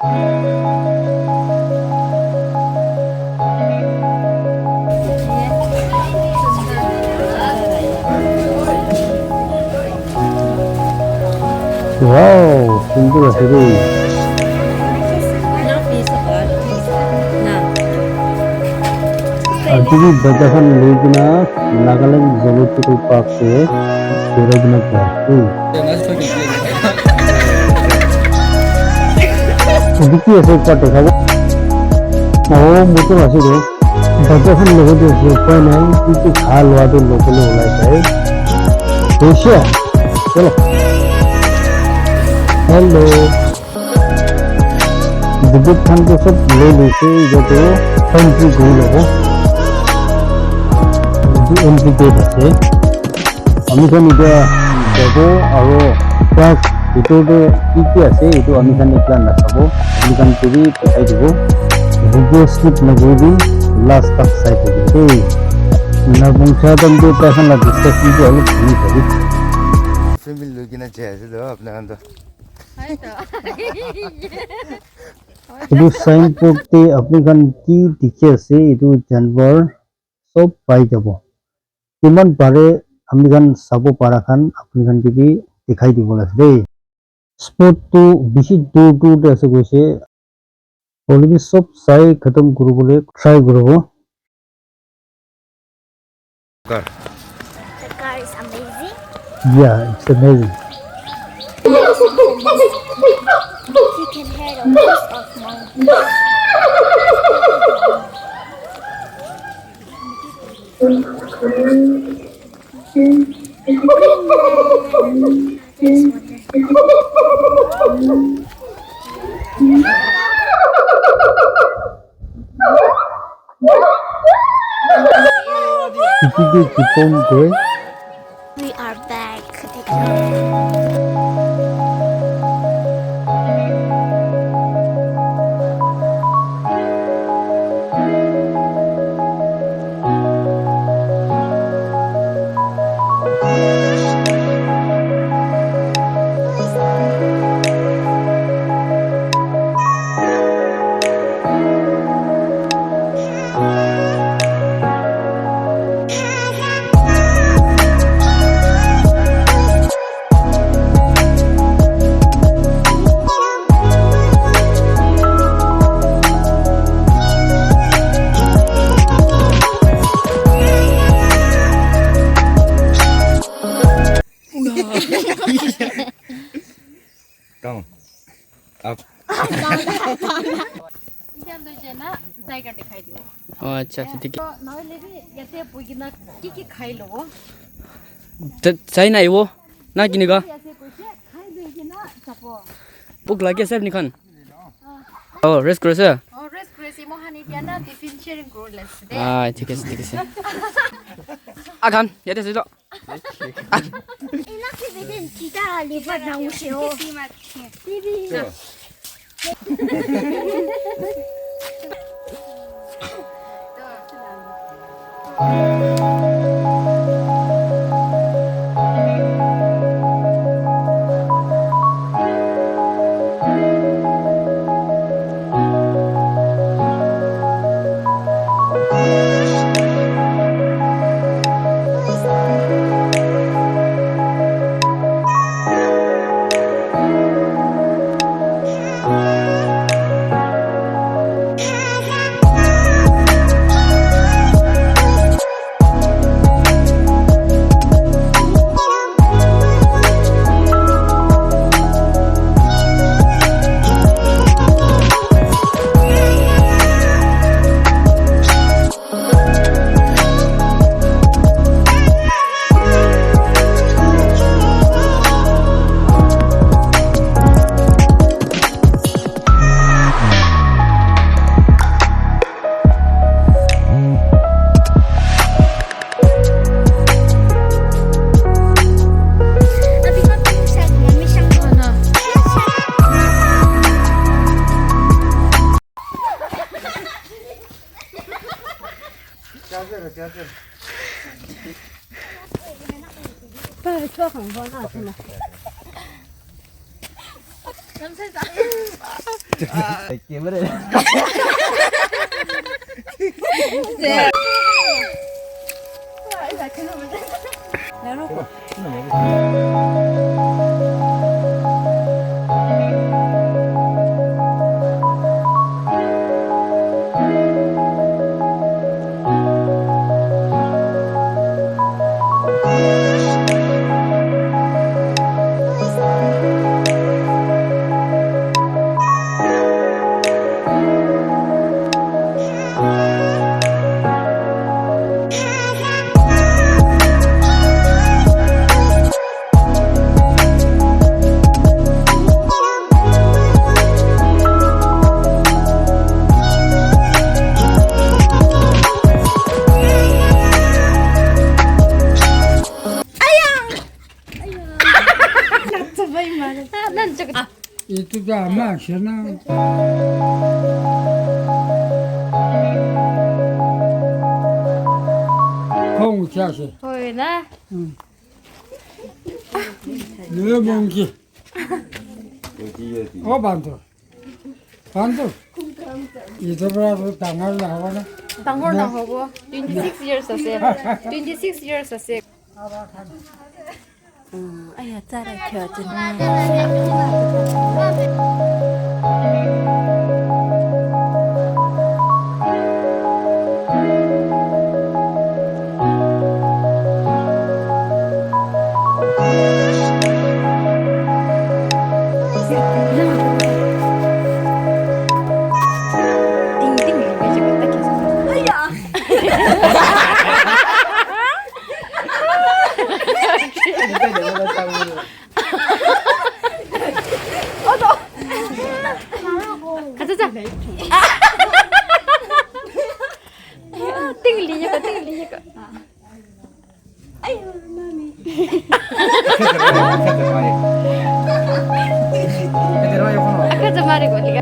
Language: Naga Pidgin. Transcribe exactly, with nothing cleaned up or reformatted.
Wow, sundor ase dei. Aji bi bacha khan loi kena Nagaland Zoological Park te berai kena jai ase. Etu ki ase ekta dekha bo. Oh, motor ase de. Bacha khan logot te ase, upai nai, ki ki kha lua tu lobole ulai jai. Hoise? Chalo. Hello. Ticket khan tu sob loi loise, etu tu entry kuri lobo. Etu entry gate ase. Ami khan etia jabo aro park bhitor te ki ki ase, etu ami khan ekla nasabo. Ami khan ke bi dikhai dibo. Video skip nakuribi, last tak sai thakibi de. Nabuja time te tai khan la discussion tu olop shuni thakibi. Family loi kena jai ase to, apna khan to. Etu signboard te apni khan ki dikhi ase, etu janwar sob pai jabo. Kiman pare ami khan sabo para khan apni khan ke bi dikhai dibo lage de. Spot tu bishi dur dur te ase koise. Hoile bi sob sai khatam kuribole try kuribo. The car is amazing. Yeah, it's amazing. You can hear the voice of mountains. Did you get the phone, boy? We are back again. Down. Up. Etia toh jai na tiger dikhai dibo. Oh, acha, acha, thik. Toh nohole bi yate bohi kena ki ki khai lobo? Chai na ahibo. Na kinika? Yate bohi kena khai loi kena jabo. Bhuk lagi ase apni khan? Oh, rest kuri ase? Oh, rest kuri ase. Moikhan etia na tiffin sharing kuri ase de. Ah, thik ase, thik ase. Ah, khan, yate ase toh. Ina ki bidin kita liba na ushe o. Bibi. Camera. Itu tu ama sana. Kong ucha se. Hoi na. Hmm. Nyo mongki. Oh, bantu. Bantu. Itu berapa tanggal lah, apa na? Tanggal na hobo. Twenty six years ase. Twenty six years ase. Aya, tsara kyo tsene. Kacha cha. Ting li ya ka, ting li ya ka. Ayo, mami. Kacha mari ko, tiga.